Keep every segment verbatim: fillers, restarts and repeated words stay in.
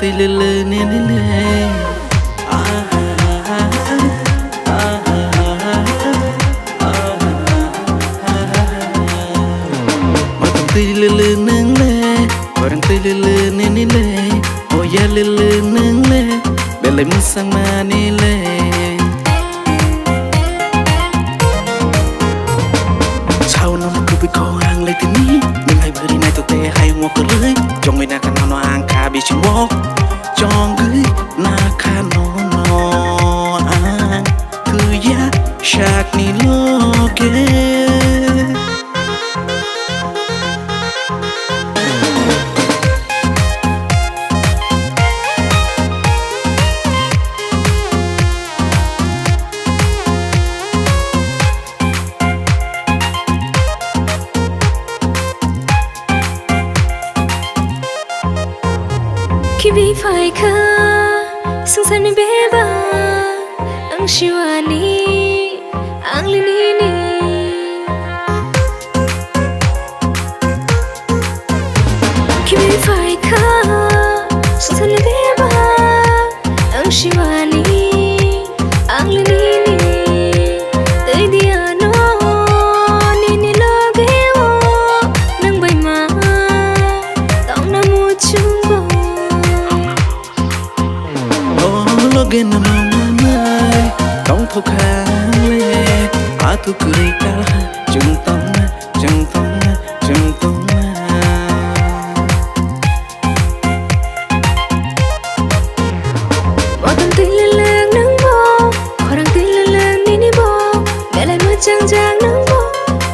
Twi lele nini le. Matwng twi lele nwng le. Khorang twi lele nini le. Oya lele nwng le. Belai mwsang mani le. Sao no kubui ko ang le tini. Nwng hai bwrwi nai to te hai mo kwrwi. Jongoi na ka nono ang kha bisingo. Jongoi na ka nono ang. Tuya sakni loge. Kibi phaikha swngcharni bebak ang siwani ang linini. Kibi phaikha swngcharni bebak ang siwani ang linini. Twi di ano nini loge o nwng bai ma tongna muchungo. O loge no nongnai tongthokha le atu kwrwi talha chwng tongna chwng tongna chwng tongna. Motom twi leleng nwng bo, khorang twi leleng nini bo, belai mwchang jak nwng bo,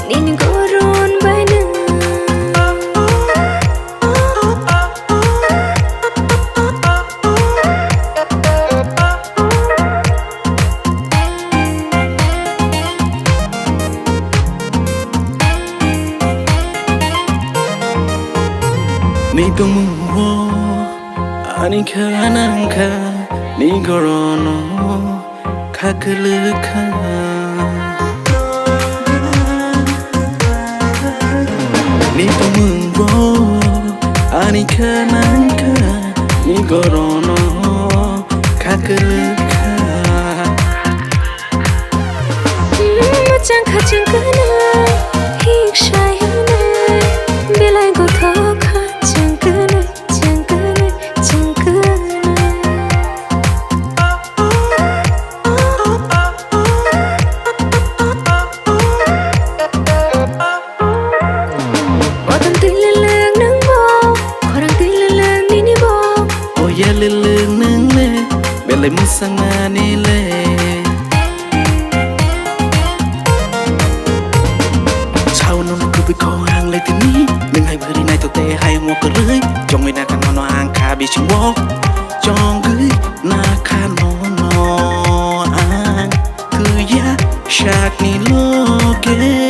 nini goron bai nwng. Ni tongmung bo ani kha nang kha, ni gorono kha kwlwk kha. Ni tongmung bo ani kha nang kha, ni gorono kha kwlwk kha. Mwchang kha chwng kwnwi, hik sai hwnwi, belai gotho kha chwng kwnwi, chwng kwnwi, chwng kwnwi. Motom twi leleng nwng bo, khorang twi leleng nini bo. Oya leleng nwng le, belai mwsang mani le. Sao no kubui ko ang le tini, nwng hai bwrwi nai to te hai mo kwrwi, jongoi na ka nono ang kha bisingo, jongoi na ka nono ang tuya sakni loge.